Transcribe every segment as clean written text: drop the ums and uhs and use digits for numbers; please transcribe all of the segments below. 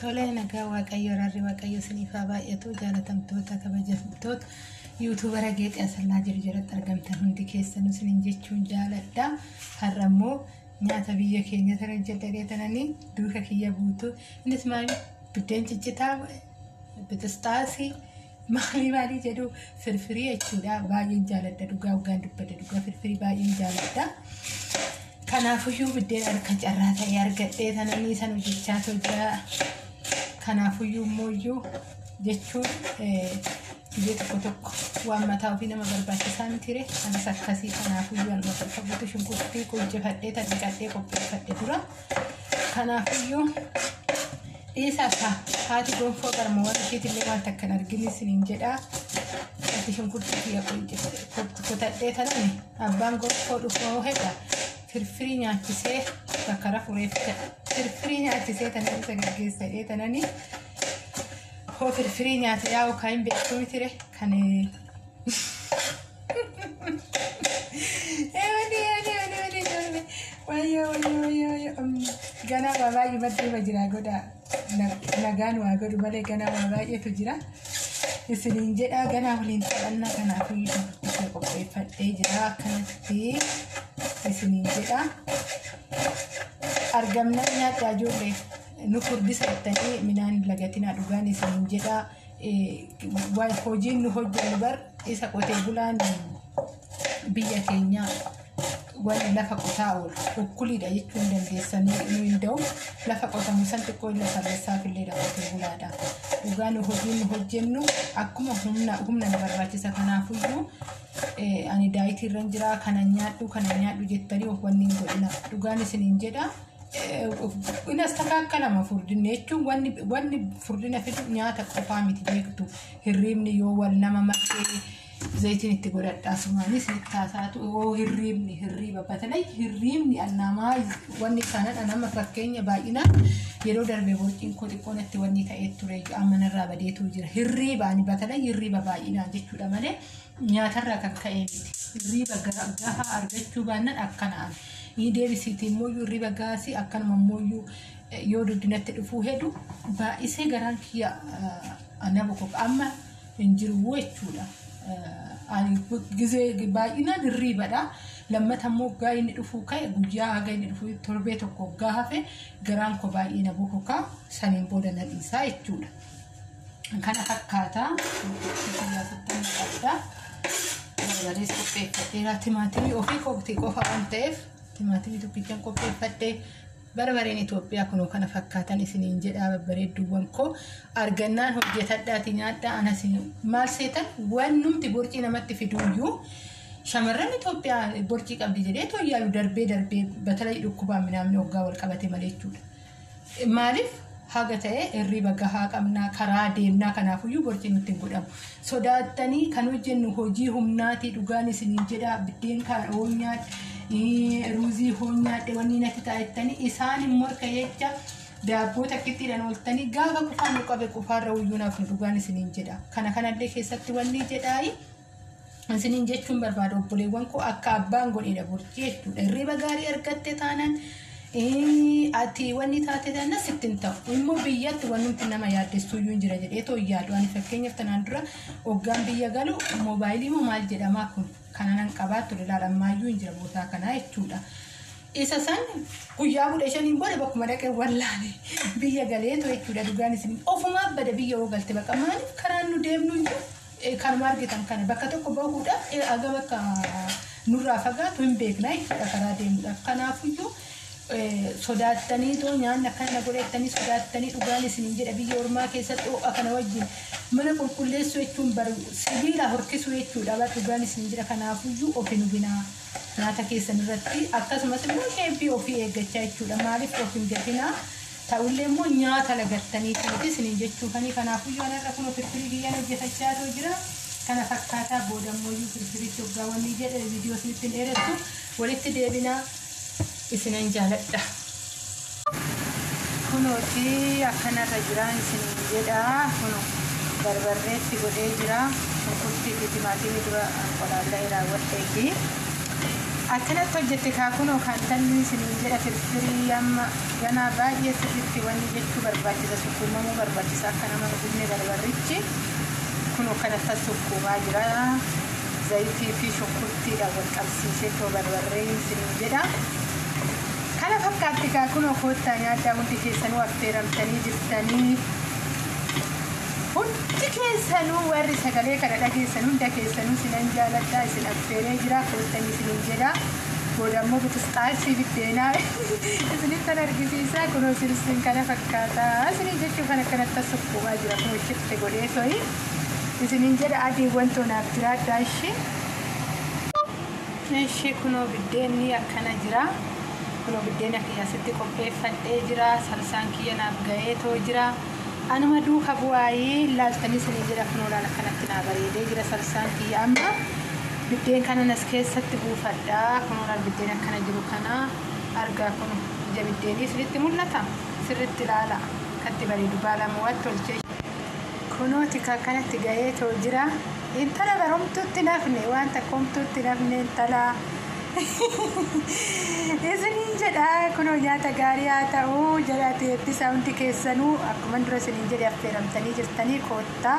Tolee, nagaa Waaqayyo, araarri Waaqayyo isiniif haa baay'atu. Jaalatamtoota, kabajamtoota yuutuubara Geexee Asallaa jiru jalatti argamtan hundi keessanuu isiniin jechuun jaaladha. Har'a immoo nyaata biyya keenya tana hojjedhee tananii duuka kiyya guutuu. Innis maali? Biddeen ciccitaa, bitistaasii, maalii maalii jedhu, firfirii jechuudha. Baay'een jaaladha dhugaa, dhugaan dubbadha, dhugaa firfirii baay'een jaaladha. Kanaafuyyuu biddeen harka carraa ta'ee argadhee tananii san hojjechaa jira. Kanaafuyyuu immoo jechuun biyya tokko tokko waan mataa ofii nama barbaachisaa mitire, anis akkasii. Kanaafuyyuu anuma tolfamutu shunkurtii qojjifadhee tan dhiqadhee qopheeffadhe dura. Kanaafuyyuu dhiisaa isaa haati gonfoo garma warra isheetillee waan takka hin argin isiniin jedhaa. Ati shunkurtii kiyya kutadhee tanan abbaan gonfoo dhufoo hedha. Firfirii nyaachisee bakka rafureef firfirii nyaachisee tanan isa gaggeessadhee tananii hoo firfirii nyaata yaa'u kan hin beektu mitire kan. Wayyoo wayyoo wayyoo wayyoo, ganaa waa baay'ee maddeema jira, godha nagaan waa godhu malee ganaa waa baay'eetu jira. Isiniin jedhaa, ganaa waliin taphannaa. Kanaafuu shunkurtii qopheeffadhee jira akkanatti isiniin jedha. Argamnaan nyaadhaa ijoollee, nu furdisa jettanii midhaan lagatinaa, dhugaan isiniin jedha. Hojiin nu hojjennu bar isa qotee bulaan biyya keenyaa wanni lafa qotaa oolu ukkuliidha jechuun dandeessanii nu hin da'u. Lafa qotamu san xiqqoo illa sarreessaaf illee qotee bulaadha. Dhugaan hojiin nu hojjennu akkuma humna humna nu barbaachisa. Kanaafuyyuu ani dietii irra jira, kana nyaadhu, kana nyaadhu jettanii of wanni hin godhina, dhugaan isiniin jedha. Innas takkaakkalama furdinni jechuun wanni furdina fidu nyaata qofaa miti, beektu. Hirriibni yoo wal nama makkee zayitiin itti godhadhaa sumaanis taasaatu yoo hirriibni hirriiba batalay hirriibni namaa wanni kanadha. Nama fakkeenya baay'inaan yeroo darbe borciin koo xiqqoo natti wanni ta'ee ture, amma narraa badeetu jira. Hirriiba ani batalay hirriiba baay'inaan jechuudha malee nyaatarraa kan ka'e miti. Hirriiba gahaa argachuu baannaan akkanaan ni deebisiiti immoo hirriiba gaasii akkanuma immoo yoo duddinatti dhufuu hedu baay'isee garaan kiyya ana bokoka amma hin jiru jechuudha. Gizee baay'inaan hirriibadha. Lammata immoo gaa inni dhufuu ka'e, guyyaa haga inni dhufuu torbee tokko gaa hafe garaan koo baay'ee na bokoka, saniin booda na dhiisaa jechuudha. Kana fakkaata. Naqadha. Barbarees qopheeffadheera. Timaatimii ofii kooti qofa waan ta'eef timaatimii tokkichaan qopheeffadhee, barbareen Itoophiyaa kunoo kana fakkaatan isiniin jedhaa. Babbareedduuwwan koo, argannaan hojjetadhaati nyaadhaa. Anas maal seetan, wannumti borcii namatti fiduuyyuu shamarran Itoophiyaa borcii qabdi jedhee tooyyaayu darbee darbee batalay dhukkubaan minaamni hoggaa wal qabate malee jechuudha. Maaliif haga ta'e hirriba gahaa qabnaa, karaa deemnaa, kanaafuyyuu borcii nutti hin godhamu. Sodaattanii kan hojjennu hojii humnaatii, dhugaan isiniin jedhaa. Biddeen kan hoonyaadhe, ruuzii hoonyaadhe, wanni natti taa'ettanii isaan hin morka jecha daabboo takkittiidhaan ooltanii gaafa qufaan nu qabe qufaarra uyyuu naaf nu, dhugaan isiniin jedha. Kana kanallee keessatti wanni jedhaayi isiniin jechuun barbaada, obboleewwan koo, akka abbaan godheedha borcii jechuudha. Hirriba gaarii argatte taanaan, ati wanni taate taanaan sitti hin ta'u. Immoo biyyatti wannumti nama yaaddessuuyyuu hin jira jedhee too yaadu. Ani fakkeenyaaf tanaan dura hoggaan biyya galu moobaayilii moo maal jedhamaa kun kana nan qabaa ture, ilaala ammayyuu hin jira bootaa kanaa jechuudha. Isa san guyyaa 15n booda bakkuma dhaqee wallaale biyya galeetu jechuudha, dhugaan isin ofumaa bada biyya hoo galte baqa. Maaliif karaan nu deemnu iyyuu kanuma argitan kana, bakka tokko bahuudhaaf aga bakka nurraa fagaatu hin beekna jechuudha karaa deemuudhaaf. Kanaafuyyuu sodaattanii too nyaanni akkana godhettanii sodaattanii, dhugaan isiniin jedha, biyya ormaa keessatti ho'a kana wajjin mana qulqulleessuu jechuun bar sibiila horkisuu jechuudha bar, dhugaan isiniin jedha. Kanaafuyyuu of hin hubinaa nyaata keessan irratti, akkasumas immoo shapeii ofii eeggachaa jechuudha. Maaliif of hin gatinaa, ta'ullee immoo nyaata lagattanii miti isiniin jechuufanii. Kanaafuyyuu anarra kun firfirii kiyyaan hojjetachaa jira, kana fakkaataa. Booda immoo firfirichi hoggaa wanni jedhe viidiyoo isinitti hin dheeressu, walitti deebinaa, isinan jaaladha. Kunooti akkanarra jiraan isiniin jedha. Kuno barbarreetti godhee jira. Shunkurtii fi timaatimii dura qolaalla'ee raawwadheeti. Akkanatti hojjette kaakunoo kan talli isiniin jedha. Firfirii amma ganaa baay'ee sirriitti wanni jechuu barbaachisa, sukkuumamuu barbaachisa akka nama gubne barbarrichi. Kunoo kanatti sukkuumaa jira. Zayitii fi shunkurtiidhaan wal qabsiisee too barbarree isiniin jedha. Kana fakkaatti kaakunoo koottaa nyaadhaa, hundi keessanuu affeeramtanii jirtanii. Hundi keessanuu warri sagalee kana dhageessan hunda keessanuu sinan jaaladha, isin affeeree jira, koottan isiniin jedha. Booda immoo bitisxaasii biddeenaa isinittan argisiisa. Kunoo isin kana fakkaata isiniin jechuu kan akkanatti sukkuumaa jira. Kunoo shifte godhee to'i isiniin jedha. Adiiwwan toonaaf jiraadhaa ishee. Ishee kunoo biddeenni akkana jira. Kunoo biddeena kiyya asitti qopheeffadhee jira. Salsaan kiyya naaf ga'ee too jira. Anuma duuka bu'aayii laaltanii isiniin jedha. Kunoo laala akkanatti naa bareedee jira salsaan kiyya. Amma biddeen kanan as keessatti buufadha. Kunoo laal biddeen akkana jiru kana argaa. Kun ija biddeenii isinitti mul'ata, sirritti ilaala akkatti bareedu baalamuwatti tolchee. Kunooti akkanatti ga'ee too jira. Intala baromtuutti nafne, waan takkoomtuutti nafne intala isiniin jedha. Kunoo nyaata gaarii haa ta'u jedhaati eebbisaa hundi keessanuu. Akkuma dura isiniin jedhe affeeramtanii jirtanii, koottaa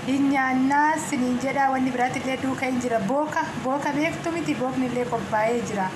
hin nyaannaa isiniin jedha. Wanni biraatti illee duuka hin jira. Booka, booka beektu miti, bookni illee qophaa'ee jira.